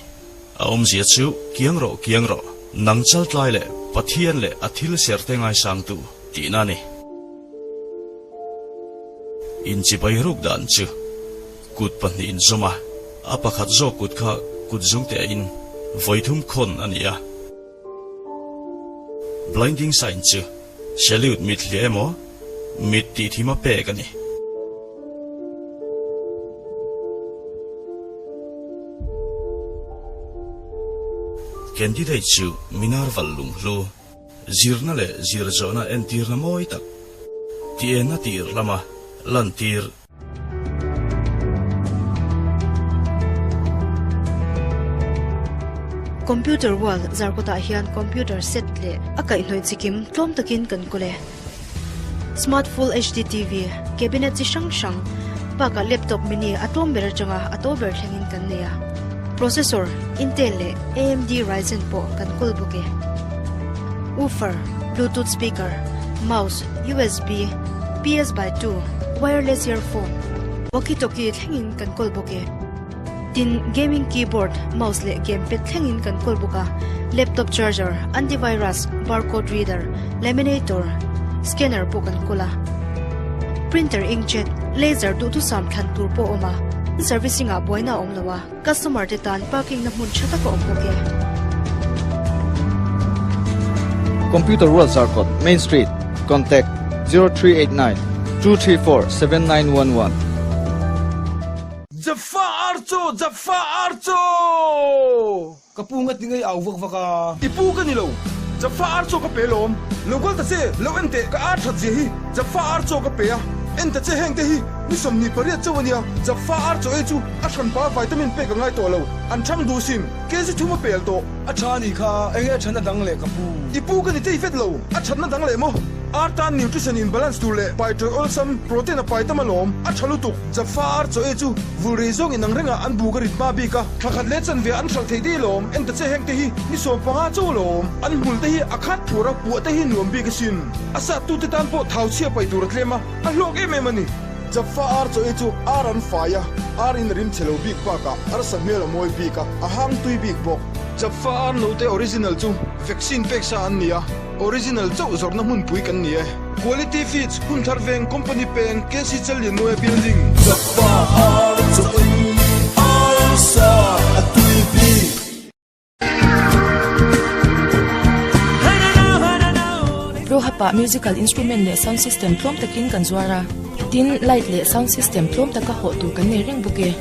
Speaker 1: A awmzia chu kiang rawh kiang rawh, nang chaltlai leh Pathian leh a thil serte ngaisangtu tihna a ni. Inchibai ruk dan chu kut pahnih inzawm a, a pakhat zawk kut kha kut zungte a in vawithum khawn a ni a. Blinding sign chu salute mit hliah emaw mit tih thim a pek a ni. Candidate chu Minerval lunghlu, zirna leh zirzawhna entirna mawi tak, tih-enna tir lama lantir.
Speaker 12: Computer wall zarkawtah hian computer set leh a kaihhnawih chikim tlawm takin kan kawl e. Smart Full HD TV, cabinet chi hrang hrang bakah laptop mini a tlawm ber atanga a to ber thlengin kan nei a. Processor Intel leh AMD Ryzen pawh kan kawl bawk e. Woofer, Bluetooth speaker, mouse, USB, PS by 2, wireless earphone, walkie-talkie thlengin kan kawl bawk e. Tin, gaming keyboard, mouse leh gamepad thlengin kan kawl bawk a, laptop charger, antivirus, barcode reader, laminator, scanner pawh kan kawl a. Printer inkjet, laser duhthusam thlan tur pawh a awm a, servicing ah buaina a awm lo a. Customer te tan parking na hmun tha tak a awm bawk e.
Speaker 13: Computer World Zarkawt, Main Street, Contact, 0389 234 7911.
Speaker 14: Jaffa Archo! Jaffa Archo!
Speaker 15: Ka pu nga ti ngei au vak vak a.
Speaker 14: I pu ka ni lo. Jaffa Archo ka pe lawm. Lo kal ta che, lo en teh ka ar that zia hi. Jaffa Archo ka pe a, en ta che heng te hi ni 28 chauh a nia. Jaffa Archo ei chu a hranpa vitamin pek a ngai tawh lo. An thang duh sin, kg thum a pel tawh.
Speaker 15: A tha ni kha, enge a thatna dang leh ka pu?
Speaker 14: I pu ka ni tei vet lo, a thatna dang leh maw? Ar tan nutrition in balance tur leh pai tawih awlsam, protein a pai tam alawm, a tha lutuk. Jaffa ar chaw ei chu vul rei zawng inang rengah an buk a rit hma bik a, thla khat leh chanve an hralh thei dei lawm, en ta che heng te hi ni 15 chaw lawm, an hmul te hi a khat thur a, puah te hi nuam bik asin. A sat tu te tan pawh thau chhia paih tur a tlem a, a hlawk em em a ni. Jaffa ar chaw ei chu ar an fai a, ar in a rim chhe lo bik bakah arsa hmel a mawi bik a, a hang tui bik bawk. Jaffa ar note original chu vaccine pek sa an ni a. Original chauh zawrhna hmunpui kan ni e. Quality Feeds, Hunthar Veng, Company Peng, KC Challianmuaia Building.
Speaker 16: Jaffa ar chaw ei arsa a tui bik.
Speaker 17: Rohapa musical instrument leh sound system tlawm takin kan zuar a, tin light leh sound system tlawm taka hawh tur kan nei reng bawk e.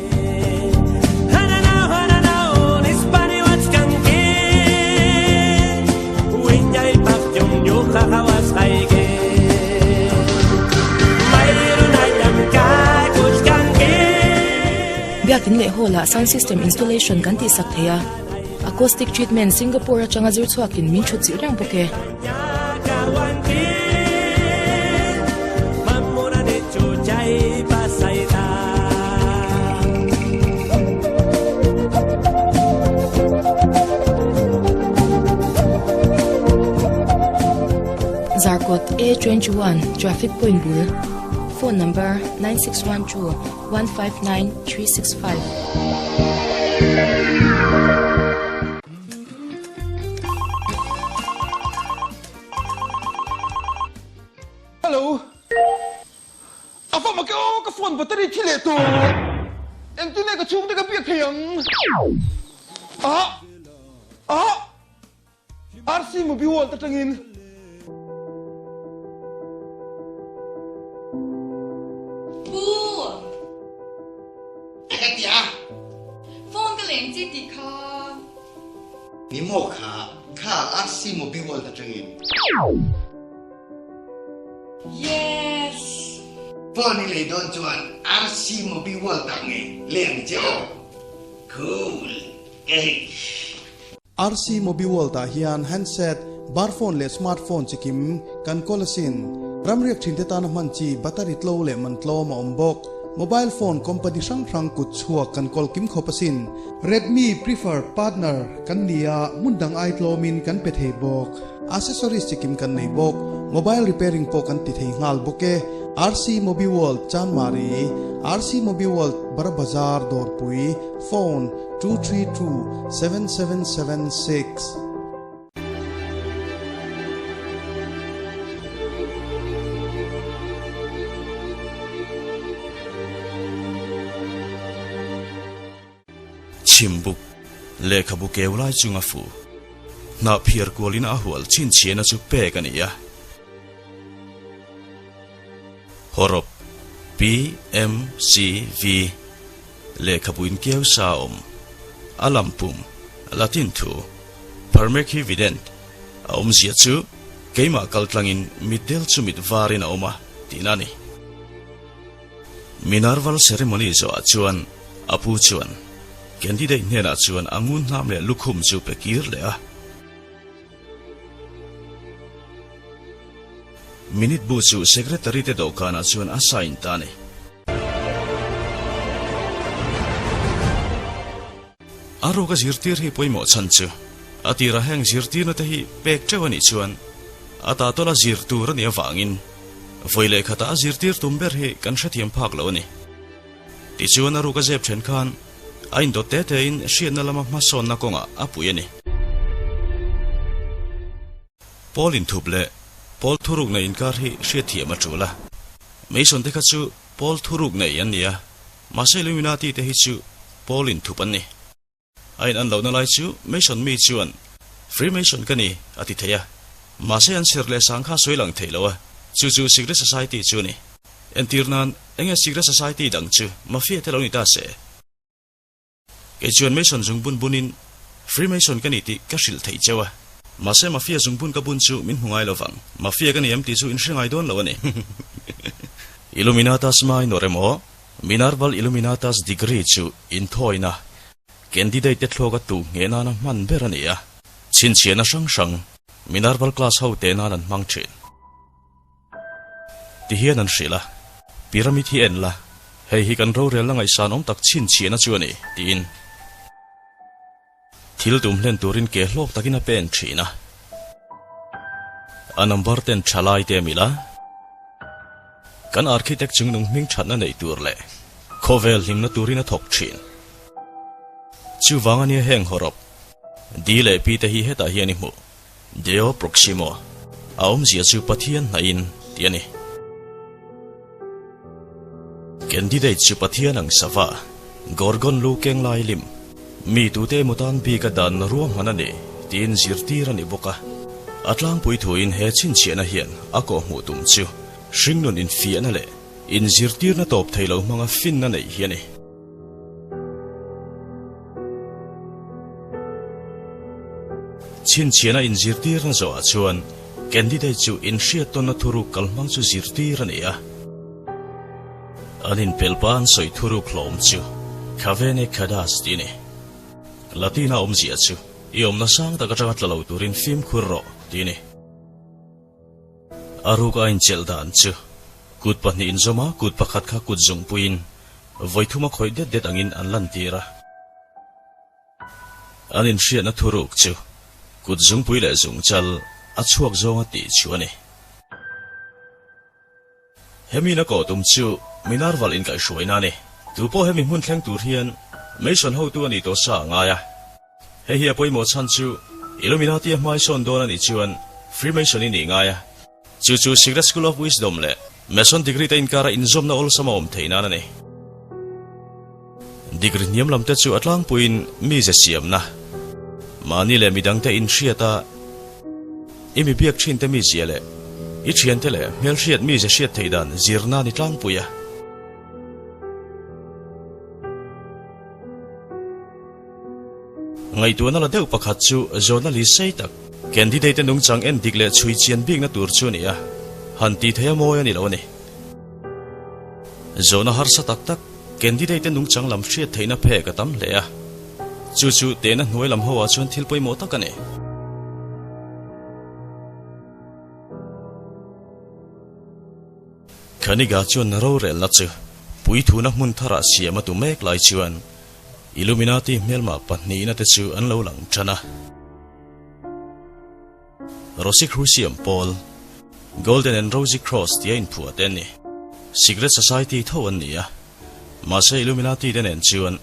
Speaker 17: Biakin leh hall ah sound system installation kan tihsak thei a, acoustic treatment Singapore atanga zir chhuakin min thut chilh reng bawk e. Zarkawt A21 Traffic Point bul Phone number 9612 159 365.
Speaker 14: Hello. A va mak e aw, ka phone battery thi leh tawh. Engtin nge ka chhungte ka biak thei ang? Ah! Ah! RC Mobi World atangin.
Speaker 18: Pu!
Speaker 19: Ka ti a.
Speaker 18: Phone ka leng chi tih kha.
Speaker 19: Ni maw kha, kha RC Mobi World atangin.
Speaker 18: Yes!
Speaker 19: Phone i lei dawn chuan RC Mobi World ah nge lei ang che aw. Cool! Eish!
Speaker 7: RC Mobi World ah hian handset, bar phone leh smart phone chi kim kan kawl asin. Ramriak thin te tana hman chi battery tlo leh man tlawm a awm bawk. Mobile phone company hrang hrang kut chhuak kan kawl kim khawp asin. Redmi preferred partner kan ni a, hmun dang ai tlawmin kan pe thei bawk. Accessories chi kim kan nei bawk. Mobile repairing pawh kan ti thei nghal bawk e. RC Mobi World Chanmari, RC Mobi World Bara Bazar Dawrpui, Phone. 232 7776.
Speaker 1: Chhimbuk, lehkhabu keu lai chunga fu. Hnah phiar kualin a hual chhinchhiahna chu pek a ni a. Hawrawp, PMCV. Lehkhabu inkeu sa a awm. A lam pum, Latin thu, Permeki vident, a awmzia chu keimah kal tlangin mitdel chu mit varin a awm a, tihna a ni. Minerval ceremony zawhah chuan a pu chuan candidate hnenah chuan a ngun hnam leh lukhum chu pe kir leh a. Minute bu chu secretary te dawhkanah chuan a sign ta a ni. A ruka zirtir hi pawimawh chhan chu a tirah heng zirtirna te hi pek teuh a nih chuan. A ta tawla zir tur a nih avangin vawi leh khatah a zirtir tum ber hi kan hrethiam phak lo a ni. Tichuan a ruk a zep then khan a indawt te tein hriatna lama hmasawnna kawngah a pui a ni. Pawl inthup leh pawl thuruk nei inkar hi hriatthiam a tul a. Mason te kha chu pawl thuruk nei an ni a, mahse Illuminati te hi chu pawl inthup an ni. A in an lohna lai chu Mason mi chuan Freemason ka ni a ti thei a, mahse an serh leh sang kha sawi lang thei lo a, chu chu Secret Society chu a ni. Entir nan, enge Secret Society dang chu Mafia te lo ni ta se? Kei chuan Mason zungbun bunin Freemason ka ni tih ka hrilh theih cheu a, mahse Mafia zungbun ka bun chu min hmu ngai lo vang. Mafia ka ni em tih chu in hre ngai dawn lo a ni. Illuminatus minor emaw Minerval Illuminatus degree chu inthawina candidate te thluak a tuh ngheh nana hman ber a ni a, chhinchhiahna hrang hrang Minerval class ho teh nan an hmang thin. Ti hian an hrilh a, Pyramid hi en la, hei hi kan rorelna ngaihsan awm tak chhinchhiahna chu a ni, tiin. Thil tum hlen turin ke hlawk takin a pen thin a. A number ten tha lai te a mil a. Kan architect chungnung hming thatna neih tur leh khawvel hlimna turin a thawk thin. Chuvang ania heng hawrawp D leh P te hi hetah hian i hmuh. Deo Proximo, a awmzia chu Pathian hnaihin tih a ni. Candidate chu Pathian ang sava, Gorgon lu keng lai lim, mi tute emaw tan bik a dan ruahman a ni tiin zirtir a ni bawk a. A tlangpui thuin he chhinchhiahna hian a kawhhmuh tum chu hringnun infiahna leh inzirtirna tawp thei lo hmanga finna neih hi a ni. Chhinchhiahna inzirtirna zawhah chuan candidate chu inhriattawnna thuruk kalhmang chu zirtir a ni a. An inpelpa an sawi thuruk hlawm chu Khavene Khadas tih a ni. Latin-a awmzia chu i awmna sang tak atanga tla lo turin fimkhur rawh tih a ni. A ruk a inchelh dan chu kut pahnih inzawm a, kut pakhat kha kut zungpuiin vawi thum a khawih det det angin an lantir a. An inhriatna thuruk chu kut zungpui leh zungchal a chhuak zawnga tih chu a ni. Hemi na kawh tum chu Minerval inkaihhruaina a ni. Tu pawh hemi hmun thleng tur hian Mason hotu a nih tawh sa a ngai a. Hei hi a pawimawh chhan chu Illuminati a hmaisawn dawn a nih chuan Freemason i nih ngai a. Chu chu Secret School of Wisdom leh Mason degree te inkara inzawmna awlsam a awm theih nan a ni. Degree hniam lam te chu a tlangpuiin mize siamna, mahni leh midangte inhriat a, i mi biak thin te mizia leh i thiante leh hmelhriat mize hriat theih dan zirna a ni tlangpui a. Ngaihtuahna la deuh pakhat chu zawhna li sei tak, candidate te nungchang en dik leh chhui chian bikna tur chu a ni a, han tih theih a mawi a ni lo a ni. Zawhna harsa tak tak, candidate te nungchang lam hriat theihna phek a tam hle a, chu chu tehna hnuai lam ho ah chuan thil pawimawh tak a ni. Khaniga chuan rorelna chu puithuna hmun tharah siam a tu mek lai chuan Illuminati hmelmah pahnihna te chu an lo lang tan a. Rosicrucian pawl, Golden and Rosy Cross tia inphuah te an ni. Secret Society tho an ni a, mahse Illuminati te nen chuan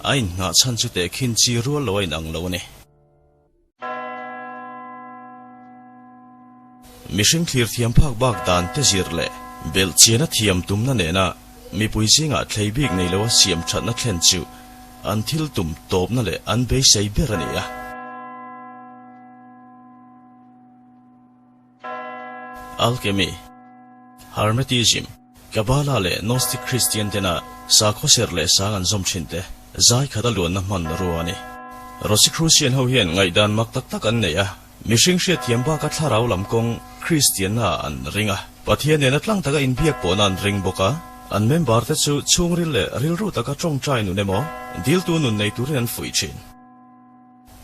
Speaker 1: a inngah chhan chu tehkhin chi rual lo a inang lo a ni. Mihring thlir thiam phak bak dan te zir leh belh chiana thiam tumna nena mipui zingah thlei bik nei loa siam thatna thlen chu an thil tum tawpna leh an beisei ber a ni a. Alchemy, Hermetism, Kabbalah leh Gnostic Kristian tena sakhaw serh leh sang an zawm thin te zai khat a luanna hman rua a ni. Rosicrucian ho hian ngaihdan mak tak tak an nei a, mihring hriatthiam baka thlarau lam kawng Kristianna ah an ring a, Pathian nena tlang taka inbiak pawhna an ring bawk a, an member te chu chhungril leh rilru taka tawngtai nun emaw diltu nun nei turin an fuih thin.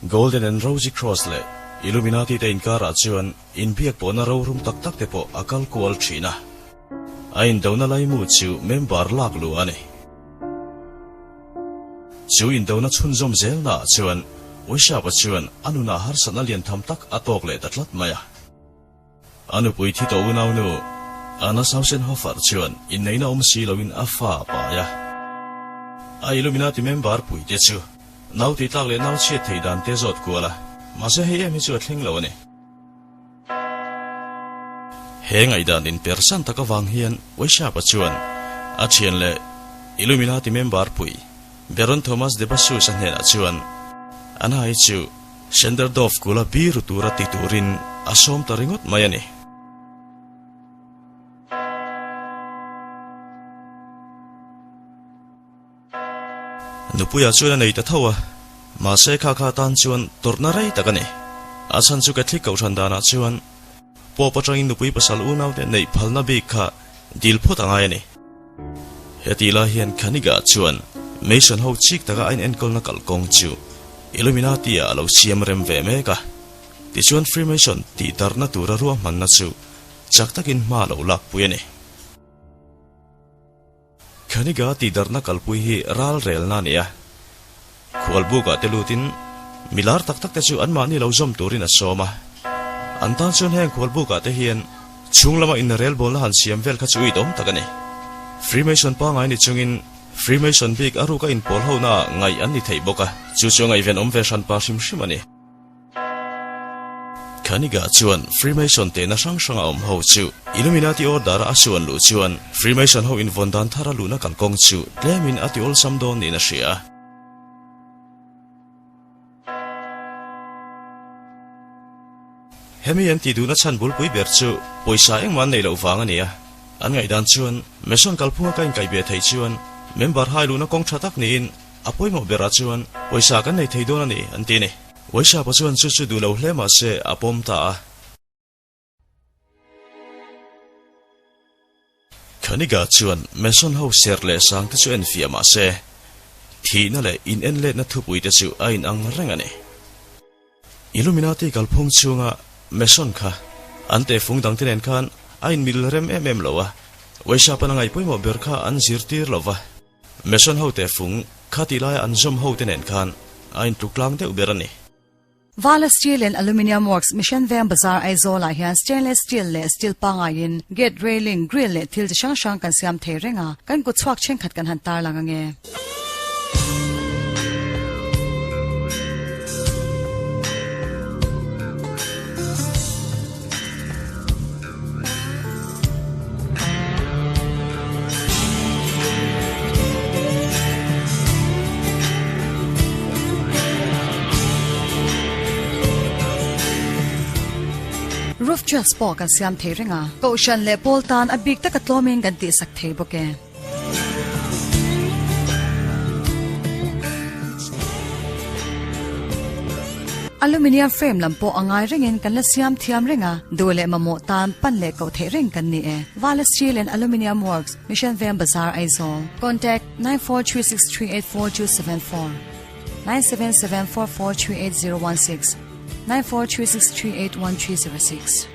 Speaker 1: Golden and Rosy Cross leh Illuminati te inkarah chuan inbiak pawhna rorum tak tak te pawh a kal kual thin a. A indona laimu chu member lak luh a ni. Chu indona chhunzawm zelnaah chuan Uishapa chuan a nunah harsatna lian tham tak a tawk leh ta tlat mai a. A nupui thi tawh unaunu Anna Sausenhofer chuan inneihna awm si loin a fa a pai a. A Illuminati member puite chu nau tihtlak leh nau chhiat theih dan te zawt kual a, mahse hei em hi chu a thleng lo a ni. He ngaihdan inpersan tak avang hian Weishaupt-a chuan a thian leh Illuminati member pui Baron Thomas de Bassus-a hnenah chuan Anna-i chu Senderdorf kula biru tura ti turin a sawm ta ringawt mai a ni. Nupuia chuan a nei ta tho a, mahse kha kha tan chuan tawrhna rei tak a ni. A chhan chu Catholic kohhran danah chuan Pope atangin nupui pasal unaute neih phalna bik kha dil phawt a ngai a ni. Hetih lai hian Kaniga chuan Mason ho chik taka a inenkawlna kalkawng chu Illuminati-ah a lo siam rem ve mek a. Tichuan Freemason tihdarhna tura ruahmanna chu chak takin hma a lo lakpui a ni. Khaniga tihdarhna kalpui hi ral relna a ni a, khualbukah te lutin mi lar tak tak te chu anmahni lo zawm turin a sawm a. An tan chuan heng khualbukah te hian chhung lama inrelbawlna han siam vel kha chu uitawm tak a ni. Freemason pangngai ni chungin Freemason bik a ruka inpawl hona ah ngaih an ni thei bawk a, chu chu a ngaihven awm ve hranpa hrim hrim a ni. Khaniga chuan Freemason tehna hrang hrang a awm ho chu Illuminati order a suan luh chuan Freemason ho invawn dan thar a luhna kalkawng chu tlemin a ti awlsam dawn niin a hria. Hemi an tih duhna chhan bulpui ber chu pawisa engmah an neih loh vang a ni a. An ngaihdan chuan Mason kalphunga ka inkaih ve theih chuan member hai luhna kawng tha tak niin A pawimawh berah chuan pawisa kan nei thei dawn a ni, an ti a ni. Vaishapa chuan chu chu duh lo hle mah se a pawm ta a. Khaniga chuan Mason ho serh leh sang te chu en fiah mah se, thihna leh inenletna thupui te chu a inang reng a ni. Illuminati kalphung chhunga Mason kha an tehfung dangte nen khan a inmil rem em em lo a, Vaishapa-na ngaih pawimawh ber kha an zirtir lo va. Mason ho tehfung kha tih laia an zawm ho te nen khan a intluk tlang deuh ber a ni.
Speaker 20: Vala Steel and Aluminium Works, Mission Veng Bazar, Aizawl ah hian stainless steel leh steel pangaiin gate railing, grill leh thil chi hrang hrang kan siam thei reng a, kan kut chhuak thenkhat kan han tarlang ange. Roof tiles pawh kan siam thei reng a, Kohhran leh pawl tan a bik taka tlawmin kan tihsak thei bawk e. Aluminium frame lam pawh a ngai rengin kan la siam thiam reng a, duh leh mamawh tan pan leh koh theih reng kan ni e. Vala Steel and Aluminium Works, Mission Veng Bazar, Aizawl. Contact, 9436384274, 9774438016, 9436381306.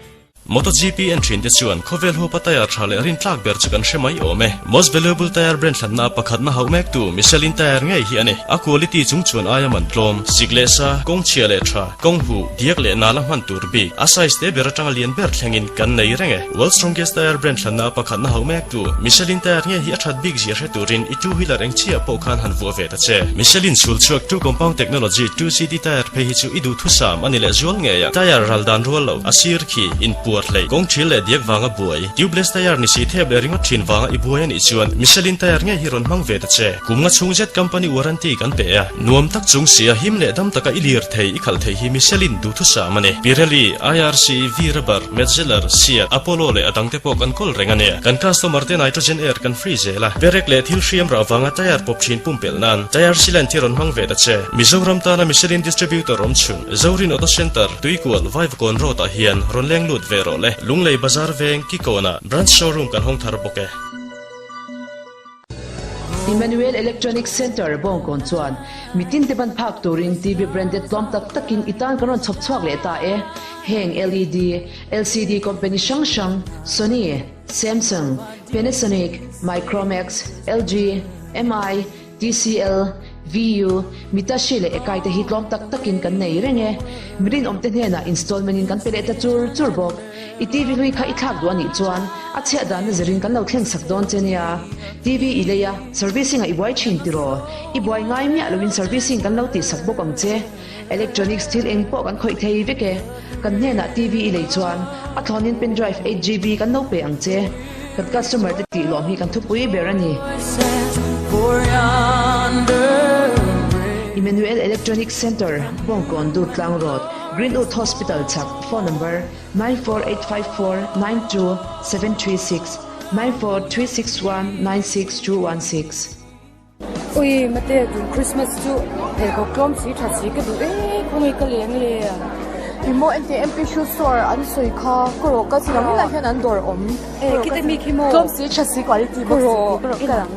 Speaker 1: MotoGP en thin te chuan khawvel huapa tyre tha leh rintlak ber chu kan hre mai awm e. Most valuable tyre brand hlanna pakhatna hauh mek tu Michelin tyre ngei hi a ni. A quality chung chuan aia man tlawm, sik leh sa, kawng chhia leh tha, kawng huh, diak leh nala hman tur bik, a size te ber atanga lian ber thlengin kan nei reng e. World strongest tyre brand hlanna pakhatna hauh mek tu Michelin tyre ngei hi a that bik zia hre turin i two wheeler eng chiah pawh khan han vuah ve ta che. Michelin chhul chhuak two compound technology 2CD tyre phei hi chu i duh thusam a ni leh zual ngei a. Tyre ral dan rual lo, a sir khi in puar hlei, kawng thil leh diak vanga buai, tubeless tyre ni si thep leh ringawt thin vanga i buai a nih chuan Michelin tyre ngei hi rawn hmang ve ta che. Kum nga chhung zet company warranty kan pe a, nuam tak chung sia him leh dam taka i lir thei i khalh thei hi Michelin duhthusam a ni. Pirelli, IRC, V-Rubber, Metzeler, Seat, Apollo leh a dangte pawh kan kawl reng a nia. Kan customer te nitrogen air kan free zel a, perek leh thil hriam rah vanga tyre pawp thin pumpelh nan tyre sealant hi rawn hmang ve ta che. Mizoram tana Michelin distributor awm chhun, Zorin Auto Centre, Tuikual, Vaivakawn Road ah hian rawn leng lut ve rawh le. Lunglei Bazar veng Kikawnah branch showroom kan hawng thar bawk e.
Speaker 21: Emmanuel Electronics Centre, Bawngkawn chuan mitin te ban phak turin TV branded tlawm tak takin i tan kan rawn chhawp chhuak leh ta e. Heng LED, LCD company hrang hrang, Sony, Samsung, Panasonic, Micromax, LG, MI, TCL, VU, Mitashi leh Ekai te hi tlawm tak takin kan nei reng e. Mi rinawm te hnenah installment in kan pe leh ta chur chur bawk. I TV hlui kha i thlak duh a nih chuan a chhiah danna zirin kan lo thleng sak dawn che nia. TV i lei a, servicing ah i buai thin tiraw? I buai ngai miah loin servicing kan lo tih sak bawk ang che. Electronics thil eng pawh kan khawih thei vek e. Kan hnenah TV i lei chuan a thlawnin pen drive 8GB kan lo pe ang che. Kan customer te tih lawm hi kan thupui ber a ni. Emmanuel Electronics Centre, Bawngkawn Durtlang Road, Greenwood Hospital chhak, phone number, 94854 92736, 94361 96216.
Speaker 3: Ui mate tun Christmas chu pheikhawk tlawm si tha si ka duh e khawnge ka leng le.
Speaker 22: I maw ente MP shoe store an sawi kha ka rawh ka chhing ang hian an dawr awm.
Speaker 3: E khite mi khi maw.
Speaker 22: Tlawm si tha si quality bawk si ka rawh ka lang.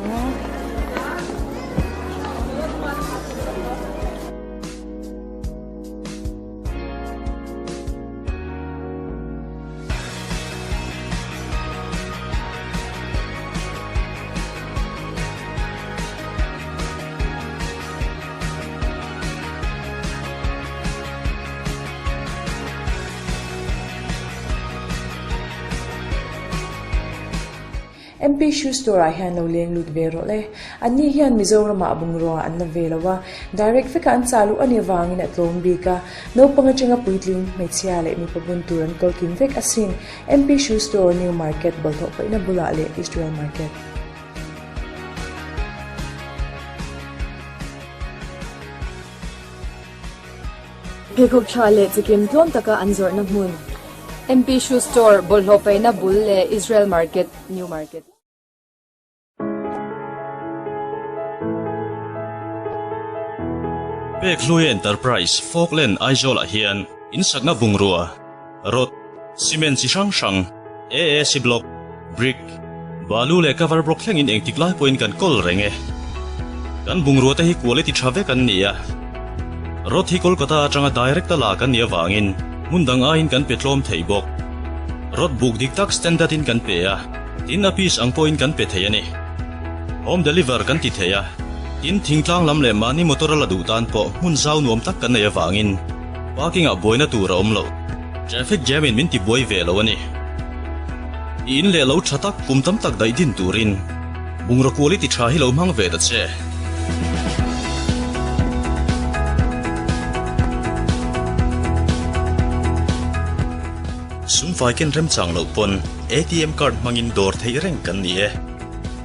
Speaker 23: MP Shoe Store ah hian lo leng lut ve rawh le. Anni hian Mizoramah bungrua an la ve lo a, direct vekah an chah luh a nih avangin a tlawm bik a. Naupang atanga puitling, hmeichhia leh mipa bun tur an kawl kim vek asin. MP Shoe Store, New Market, bawlhhlawh paihna bulah leh Israel Market.
Speaker 24: Pheikhawk tha leh chikim tlawm taka an zawrhna hmun. MP Shoe Store, bawlhhlawh paihna bul leh Israel Market, New Market.
Speaker 1: Pekhlui Enterprise, Falkland, Aizawl-ah hian insakna bungrua, rod, cement chi hrang hrang, AAC block, brick, balu leh cover block thlengin engtik lai pawhin kan kawl reng e. Kan bungrua te hi quality tha vek an ni a. Rod hi Kolkata atanga direct a la kan nih avangin hmun dang aiin kan pe tlawm thei bawk. Rod buk dik tak standard in kan pe a. Tin a piece ang pawhin kan pe thei a ni. Home deliver kan ti thei a, tin thingtlang lam leh mahni motor a la duh tan pawh hmun zau nuam tak kan nei avangin parking ah buaina tur a awm lo. Traffic jam in min ti buai ve lo a ni. I in leh lo tha tak kum tam tak daih din turin bungraw quality tha hi lo hmang ve ta che. Sumfai ken remchang loh pawn ATM card hmangin dawr theih reng kan ni e.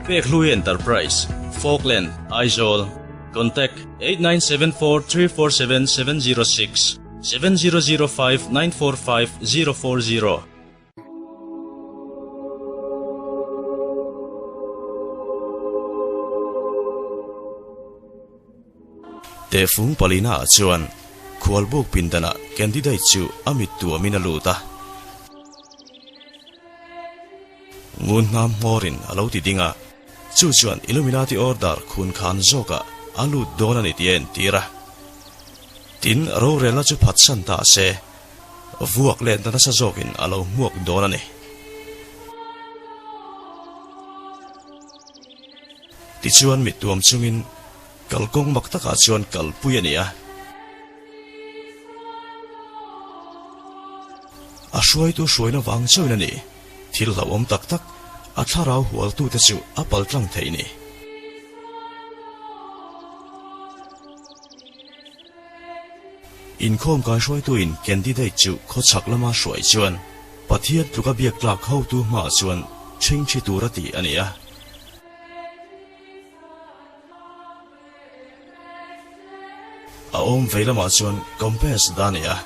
Speaker 1: Pekhlui Enterprise, Falkland, Aizawl, Contact, 8974 706 7005 945 040. Tehfung palina ah chuan khualbuk pindanah candidate chu a mit tuamin a lut a. Ngun hnam hmawrin a lo ti ding a, chu chuan Illuminati order khun khan zawkah a lut dawn a ni tih a entir a. Tin, rorelna chu phatsan ta se, vuak letna nasa zawkin a lo hmuak dawn a ni. Tichuan mittuam chungin kalkawng mak takah chuan kalpui a ni a. A hruaitu hruaina vang chauhin a ni. Thil hlauhawm tak tak a thlarau hualtute chu a paltlang theih ni. Inkhawm kaihruaituin candidate chu khawchhak lama hruai chuan Pathian tluka biak tlak hotu hmaah chuan ṭhingṭhi tura tih a ni a. A awm vei lamah chuan compass dah a ni a.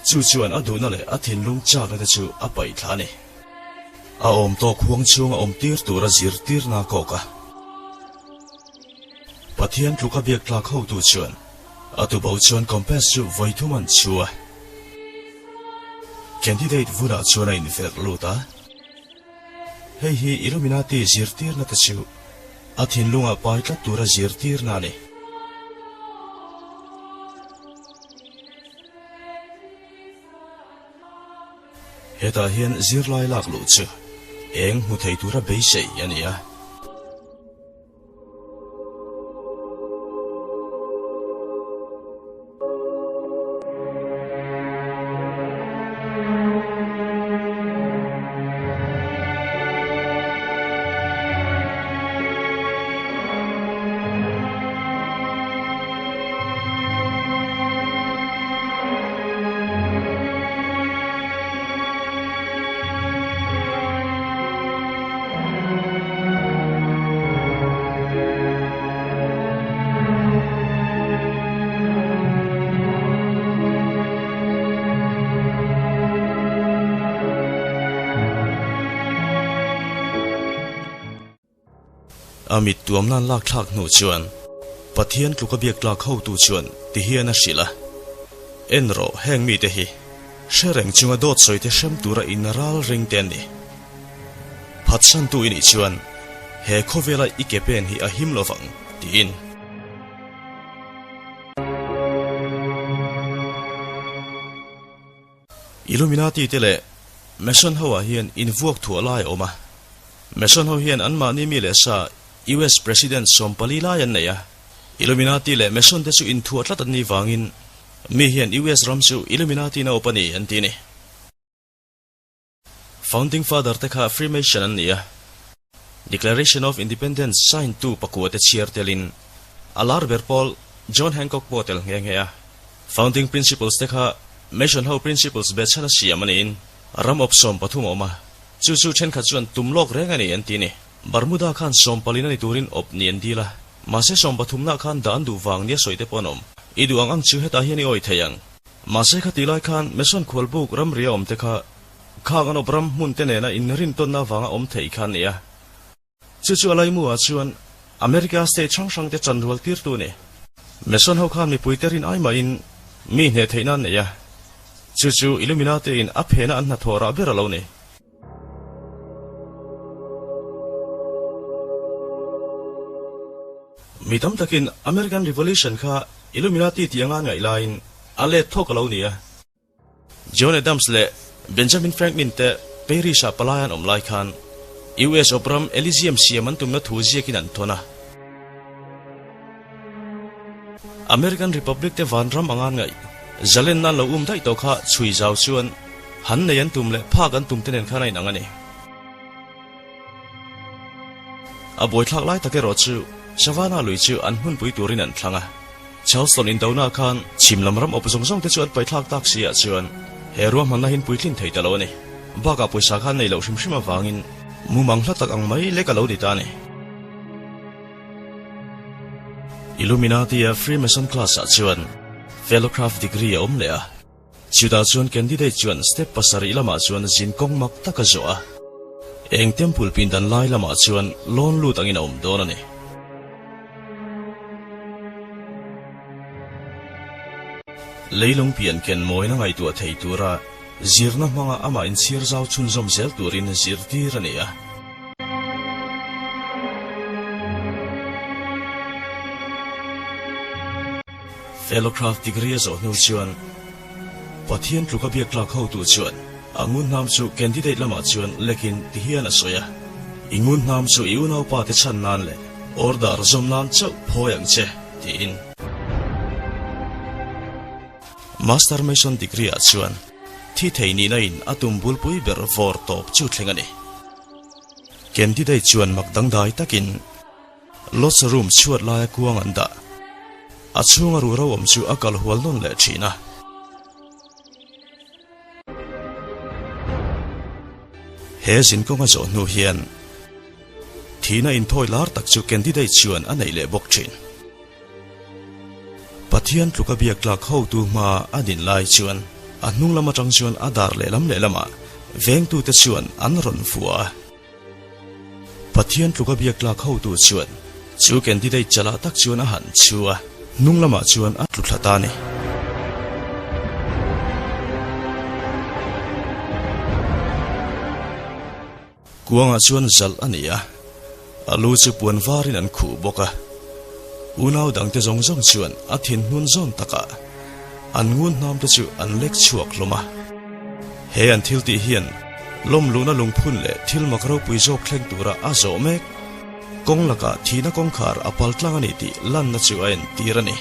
Speaker 1: Chu chuan a duhna leh a thinlung chakna te chu a paih thla a ni. A awm tawk huang chhunga awm tir tura zirtirna a kawk a. Pathian tluka biak tlak hotu chuan a tubo chuan compass chu vawi thum an chhu a. Candidate vunah chuan a inverh lut a. Hei hi Illuminati zirtirna te chu a thinlungah pai tlat tura zirtirna a ni. Hetah hian zirlai lak luh chu eng hmu thei tura beisei a ni a. A mit tuam nan lak thlak hnu chuan Pathian tluka biak tlak hotu chuan ti hian a hrilh a, En rawh heng mite hi hre reng chunga dawt sawi te hrem tura in ral ring te an ni. Phatsantu i nih chuan he khawvela i ke pen hi a him lovang tiin. Illuminati te leh Mason ho ah hian invuak thuah lai a awm a. Mason ho hian anmahni mi leh sa US President 14 lai an nei a. Illuminati leh Mason te chu inthuah tlat an nih vangin mi hian US ram chu Illuminati in a awp a ni an ti a ni. Founding Father te kha Freemason an ni a. Declaration of Independence sign tu pakua te chhiar telin a lar ber pawl John Hancock pawh a tel nghe nghe a. Founding Principles te kha Mason ho Principles behchhan a siam a niin ram awp 13 a awm a, chu chu thenkhat chuan tum lawk reng a ni an ti a ni. Bermuda khan sawmpalin a ni turin awp ni an dil a, mahse sawmpathumna khan dah an duh vang nia sawi te pawh an awm. I duh ang ang chu hetah hian i awi thei ang. Mahse khatih lai khan Mason khualbuk ramria awm te kha khang an awp ram hmun te nena inrintawnna avanga awm thei kha an ni a. Chu chu a laimuah chuan America state hrang hrang te chanrual tirtu a ni. Mason ho khan mipui te rin ai mahin mi hneh theihna an nei a, chu chu Illuminati in a phena an hnathawh rah ber a lo ni. Mi tam takin American Revolution kha Illuminati tih anga an ngaih laiin a let thawk a lo ni a. John Adams leh Benjamin Franklin te Paris-ah palai an awm lai khan US awp ram Elysium siam an tumna thu ziakin an thawn a. American Republic te vanram anga an ngaih zalenna an lo um daih tawh kha chhui zau chuan han nei an tum leh phak an tum te nen khan a inang a ni. A buaithlak lai tak erawh chu Savannah lui chu an hmunpui turin an thlang a. Charleston indona khan chhim lam ram awp zawng zawng te chu an paithlak tak si ah chuan he ruahmanna hi an puitlin thei ta lo a ni. Bakah pawisa khan nei loh hrim hrim avangin mumang hla tak ang mai lek a lo ni ta a ni. Illuminati-a Freemason class-ah chuan Fellowcraft degree a awm leh a. Chutah chuan candidate chuan step pasarih lamah chuan zin kawng mak tak a zawh a, eng temple pindan lai lamah chuan lawn lut angin a awm dawn a ni. Leilung pian ken mawina ngaihtuah thei tura zirna hmanga amah inchhir zau chhunzawm zel turin zirtir a ni a. Fellowcraft degree a zawh hnu chuan Pathian tluka biak tlak hotu chuan a ngunhnam chu candidate lamah chuan lekin ti hian a sawi a, I ngunhnam chu i unaupa te chhan nan leh order zawm nan chauh phawi ang che, tiin. Master Mason degree ah chuan thi thei nihna in a tum bulpui ber vawr tawp chu thleng a ni. Candidate chuan mak dangdai takin Lot's room chhuat laia kuang an dah. A chhunga ruhro awm chu a kal hual nawn leh thin a. He zin kawng a zawh hnu hian thihna inthawi lar tak chu candidate chuan a neih leh bawk thin. Pathian tluka biak tlak hotu hma a din lai chuan a hnung lam atang chuan a dar lehlam lehlamah vengtute chuan an rawn vua a. Pathian tluka biak tlak hotu chuan chu candidate chalah tak chuan a han chhu a, hnung lamah chuan a tlu thla ta a ni. Kuangah chuan zalh a ni a, a lu chu puan varin an khuh bawk a. Unau dangte zawng zawng chuan a thinhnun zawn takah an ngun hnamte chu an lek chhuak hlawm a. He an thil tih hian lawmluhna lungphun leh thil mak ropui zawk thleng tura a zawh mek. Kawng lakah thihna kawngkhar a pal tlang a ni tih lanna chu a entir a ni.